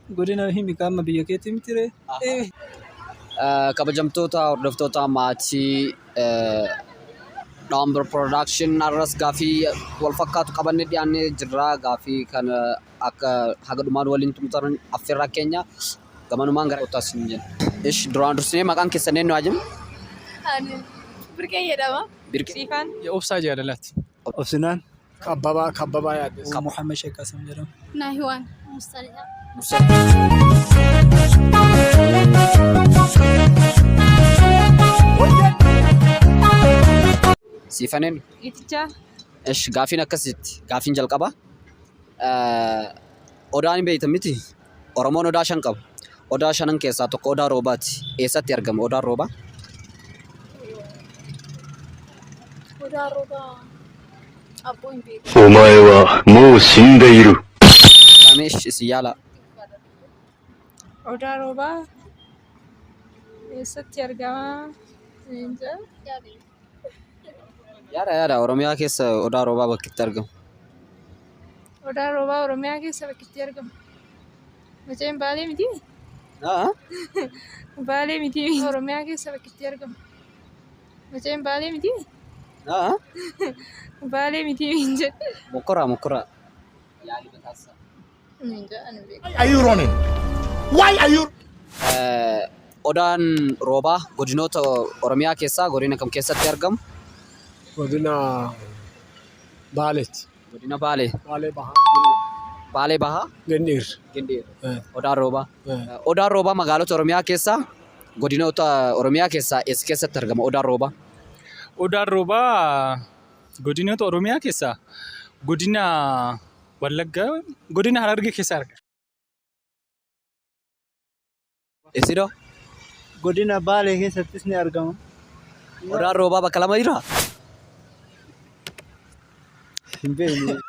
Godina himi qaama biyya keetii miti ree? Kabajamtoota hordoftoota maatii Dhaamber Production, har'as gaafii wal fakkaatu qabannee dhiyaannee jirra. Gaafii kana akka haga dhumaan waliin tumtan affeerraa keenya gamanumaan gara kottaa isin jenna. Ish, duraan dursinee maqaan keessan eenyu haa jennu? Ani Birqee jedhama. Birqee. Siifaan. Obsaa Jaalalaati. Obsinaan. Kabbabaa Kabbabaa Yaaddessa. Muhammad Sheekh Qasim jedhama. Naahiwaan. Mustariyaa. Siifan eenyu? Itichaa. Ish, gaafiin akkas jetti. Gaafiin jalqaba. Odaan hin beektan miti? Oromoon odaa shan qaba. Odaa shanan keessaa tokko odaa roobaati. Eessatti argama odaan roobaa? Odaa roobaa abboo hin beeku. お前はもう死んでいる。 Mee ish, isin yaalaa. Odaa roobaa eessatti argama? Leenca. Yaada yaada, Oromiyaa keessa odaa roobaa bakki itti argamu. Odaa roobaa Oromiyaa keessa bakki itti argamu. Maceen Baalee miti? Haa? Baalee miti. Oromiyaa keessa bakki itti argamu. Maceen Baalee miti? Haa? Baalee miti hin jedhe. Mokkoraa mokkoraa. Yaali mataasa. Hin jedhan hin beeku. Are you running? Why are you Odaan roobaa godinoota Oromiyaa keessaa godina kam keessatti argamu? Godina Baaleeti. Godina Baalee. Baalee Bahaa. Baalee Bahaa. Gindhiir. Gindhiir. Odaan roobaa. Odaan roobaa magaalota Oromiyaa keessaa godinoota Oromiyaa keessaa eessa keessatti argama odaan roobaa? Odaan roobaa godinoota Oromiyaa keessaa godina Wallaggaa, godina Harargee keessaa argama. Isinoo? Godina Baalee keessattis ni argama. Odaan roobaa bakka lama jiraa? Hin beeknu.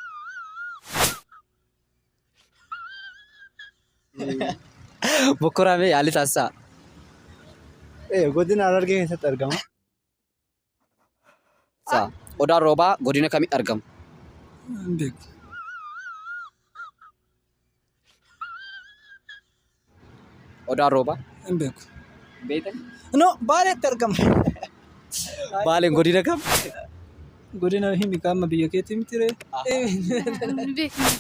Mokkoraa, mee yaalii taasisaa. Godina Harargee keessatti argama. Odaan roobaa godina kamitti argama? Hin beeku. Odaan roobaa? Hin beeku. Hin beektan? No, Baaleetti argama. Baaleen godina kam? Godina himi qaama biyya keetii miti ree? Hin beeknu.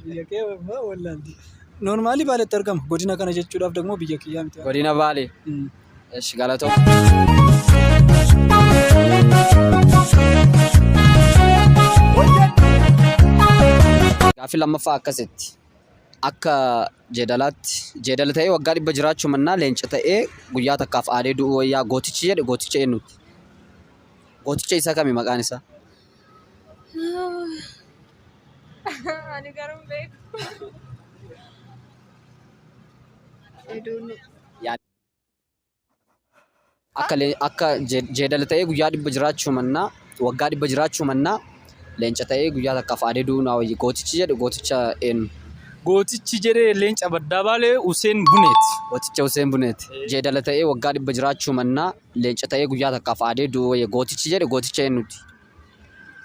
Biyya kee wallaalti. Normally Baaleetti argama. Godina kana jechuudhaaf ደግሞ biyya kiyyaa miti. Godina Baalee. Eshi, galatoo. Gaaffii lammaffaa akkasitti. Akka jeedalaatti jeedala ta'ee waggaa 100 jiraachuu mannaa leenca ta'ee guyyaa takkaaf aadee du'uu wayyaa gootichi jedhe gooticha eenyuti? Gooticha isa kami maqaan isaa? Ani garuu hin beeku. I don't know. Akka jeedala ta'ee guyyaa 100 jiraachuu mannaa, waggaa 100 jiraachuu mannaa, leenca ta'ee guyyaa takkaaf aadee du'uu naa wayya gootichi jedhe gooticha eenyu? Gootichi jedhee leenca baddaa Baalee Huseen Buneeti. Gooticha Huseen Buneeti. Jeedala ta'ee waggaa 100 jiraachuu mannaa leenca ta'ee guyyaa takkaaf aadee du'uu wayya gootichi jedhe gooticha eenyuti?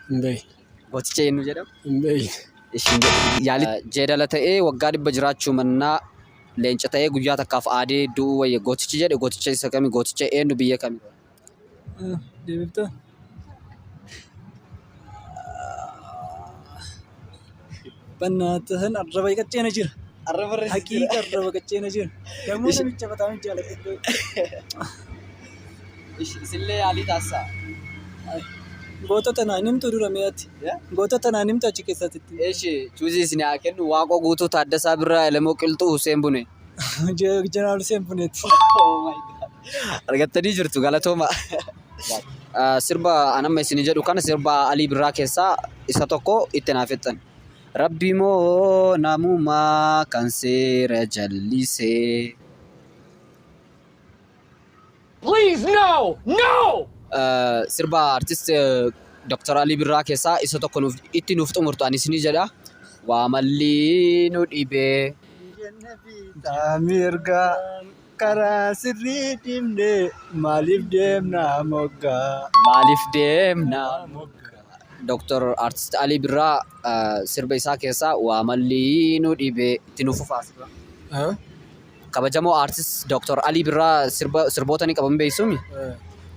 Hin beekne. Gooticha eenyu jedhama? Hin beekne. Ishiin yaali. Jeedala ta'ee waggaa 100 jiraachuu mannaa leenca ta'ee guyyaa takkaaf aadee du'uu wayya gootichi jedhe gooticha isa kami, gooticha eenyu, biyya kami? Deebiftaa? Bannaatahan arraba qacceena jira. Haqiiqa arraba qacceena jira. Dammoo namicha በጣም jaalladhu. Isillee yaalii taasisaa. Gootota naan himtu dura mi'aatti. Gootota naan himtu achi keessatti. Eshi, choose isin haa kennu: Waaqoo Guutuu, Taaddasaa Birraa, Elemoo Qilxuu, Huseen Bunee. Jeneraal Huseen Buneeti. Argattanii jirtu, galatooma. Sirba anamma isin jedhu kana sirba Alii Birraa keessaa isa tokko itti naaf fixxan. Rabbi moo namumaa kan seera jallisee. Please, no! No! Sirba artist Dr. Alii Birraa keessaa isa tokko nuuf itti nuuf xumurtu ani isinii jedha. Waa malli nu dhibee. Mirga karaa sirrii dhiibne maaliif deemna moggaa? Maaliif deemna? Dr. Artist Alii Birraa sirba isaa keessaa waa malli nu dhibee itti nuuf fufaa sirba. Kabajamoo aartist Dr. Alii Birraa sirba sirboota ni qaban beeksumi?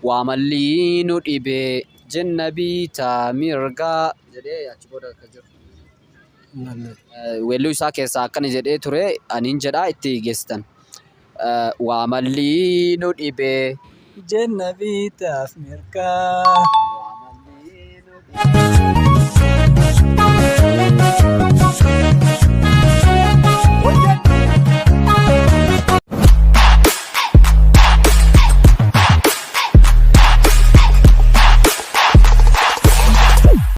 Waa malli nu dhibee jenna biitaa mirgaa jedhee achi booda akka jiru. Weelluu isaa keessaa akkana jedhee ture aniin jedhaa itti geessitan. Waa malli nu dhibee. Jenna biitaaf mirgaa. Waa malli nu dhibee.